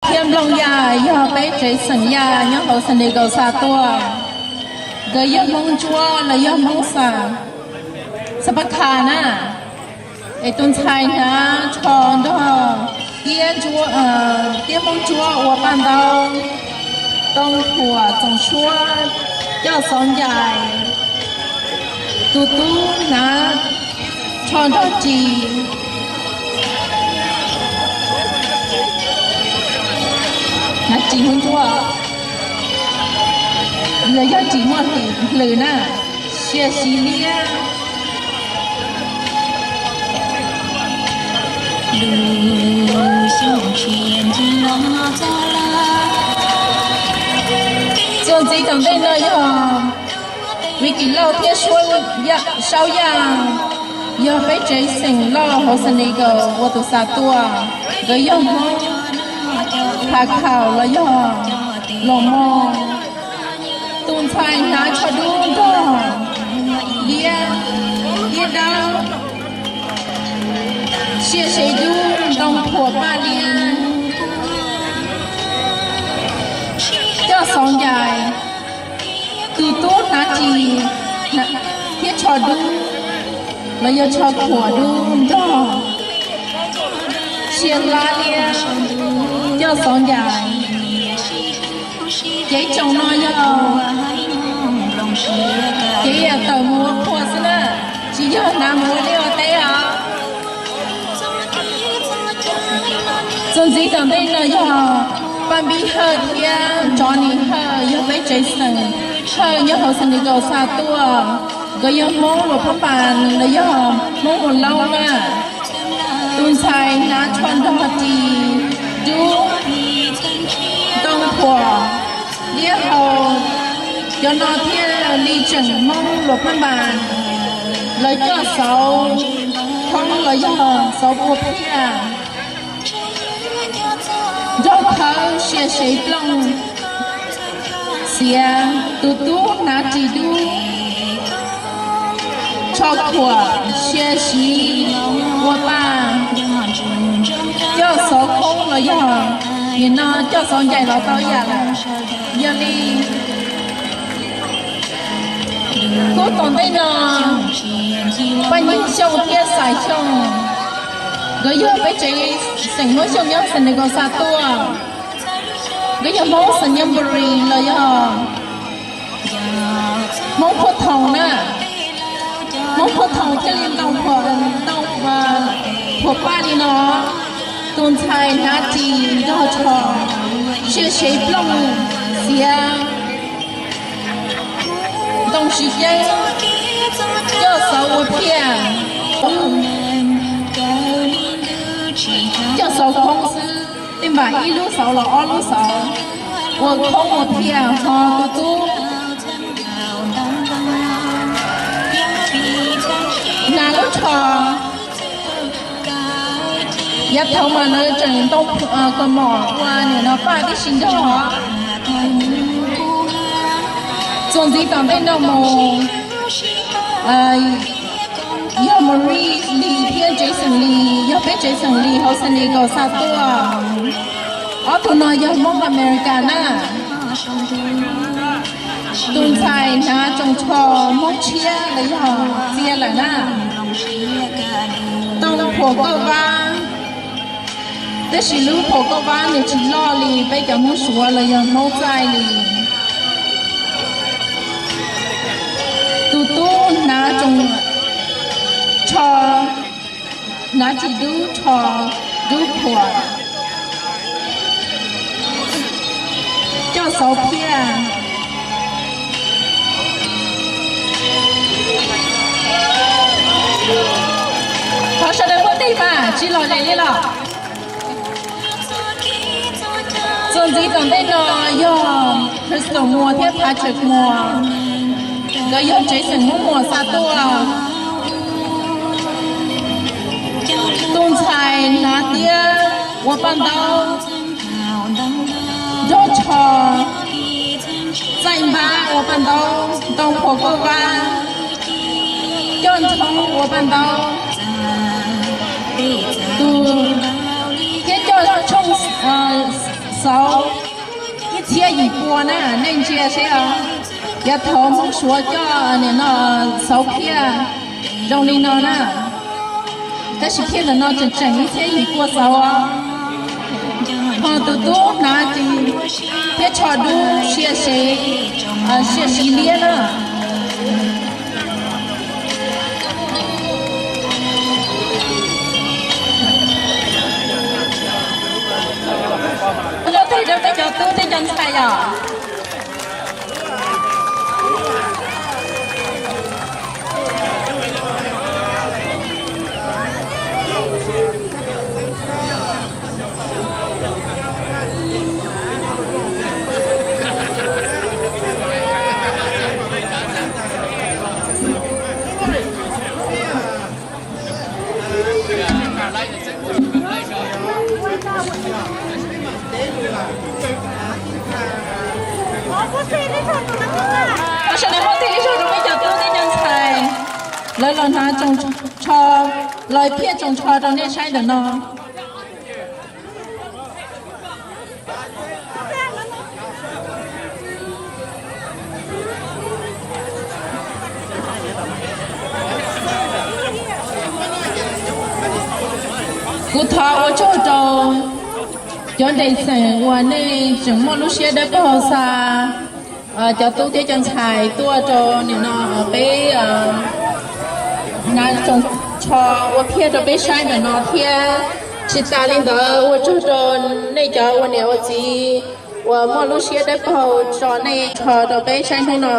Thiab Nplooj Yaj yog peb tsev xeem Yaj nyob hauv San Diego xa tuaj. Nkawd yog Hmoob Ntsuab los yog Hmoob Xa, Xa Paj Kha na. Es tus ntxhais hnav tsho nrog tiab, tiab Hmoob Ntsuab ua paj ntaub, too phuam txoom suab, coj xauv ncaim. Tus tub hnav tsho nrog ris, hnav ris Hmoob Ntsuab, los yog ris muaj hlwm na, sia siv liab. Txuas ntxiv tom ntej no yog Viv Kim Lauj thiab Saub Yaj, yog peb tsev xeem Lauj hauv San Diego ua tus xa tuaj. Nkawd yog Hmoob Pha Khaum los yog Loos Moo. Tus ntxhais hnav tsho dub nrog liab, liab dawb, sia sev dub, ntoo phuam paj liab, coj xauv ncaim. Tus tub hnav ris thiab tsho dub los yog tsho phuam dub nrog, sia hlab liab, coj xauv ncaim. Cev tsoos no yog cev tawm mus ua qhua xwb na, tsis yog hnav mus ua liaj ua teb os. Txuas ntxiv tom ntej no yog Paj Npib Hawj thiab Tsov Nis Hawj, yog peb tsev xeem Hawj nyob hauv San Diego xa tuaj. Nkawd yog Hmoob Luas Phab Npas los yog Hmoob Mus Loob na. Tus ntxhais hnav tsho nrog ris dub, ntoo phuam liab hau. Cov no thiaj li tseem Hmoob Luas Phab Npas, lawv coj xauv khoob los yog xauv pua phiaj, nrog khawb sia sev plooj xiav. Tus tub hnav ris dub, tsho khuam sia siv ua paj, coj xauv khoob los yog nim no coj xauv ncaim los tau ib yam lawm. Yog li kub tom ntej no, Paj Nyeej Xyooj thiab Xais Xyooj, nkawd yog peb tsev xeem Hmoob Xyooj nyob San Diego xa tuaj. Nkawd yog Hmoob Xas Nyas Npus Ris los yog Hmoob Phuaj Thoom na. Hmoob Phuaj Thoom thiaj li ntoo phuam, ntoo phuam paj li no. Tus ntxhais hnav ris nrog tsho, sia sev plooj xiav, ntoo siv ceeb, coj xauv ua phiaj, coj xauv khoob xwb, tej npam ib lub xauv los ob lub xauv, ua khoob ua phiaj ho tus tub hnav lub tsho. Yav thaud mas lawv tseem ntoo kaus mom ua nim no paj tib si nrog. Txuas ntxiv tom ntej no mus, yog Marie Lis thiab Jason Lis, yog peb tsev xeem Lis hauv San Diego xa tuaj. Ob tug no yog Hmoob America na. Tus ntxhais hnav tsoos tsho Hmoob Tshiab los yog txia lawm na. Ntoo phuam kauj vab, tab sis lub phuam kauj vab nws tsis loj li peb cov Hmoob Suav los yog Hmoob txaij li. Tus tub hnav tsoos tsho, hnav ris dub tsho, dub phuam, coj xauv phiaj. Thov sawv daws muab tig mas tsis lom zem li los. Txuas ntxiv tom ntej no yog Crystal Muas thiab Patrick Muas, nkawd yog tsev xeem Hmoob Muas xa tuaj. Tus ntxhais hnav tiab ua paj ntaub, nrog tsho, txaij npab ua paj ntaub, ntoo phuam kauj vab, coj ntshoob ua paj ntaub, tus thiab coj tshooj, Xauv ib txhiab yim pua na, nej ntsia seb os. Yav thaud Hmoob Suav coj nim no xauv phiaj zoo li no na, tab sis phiaj ntawm no tseem tseem ib txhiab yim pua xauv os. Ho tus tub hnav ces thiab tsho dub sia siv, sia siv liab na. Muab thaij rau peb cov tub thiab cov ntxhais yom. Sawv daws muab thaij ib zaug rau peb cov tub thiab cov ntxhais, lawv los hnav tsoos tsho, los phiaj tsoos tsho rau nej saib ntawm no. Kuv thov ua tsaug rau cov nres xeem uas nej tseem muaj lub siab dawb paug xa cov tub thiab cov ntxhais tuaj rau nim no peb hnav tsoos tsho ua phiaj rau peb saib ntawm no thiab. Tsis tas li ntawd ua tsaug rau nej cov ua niam ua txiv uas muaj lub siab dawb paug tso nej tsho rau peb saib hnub no.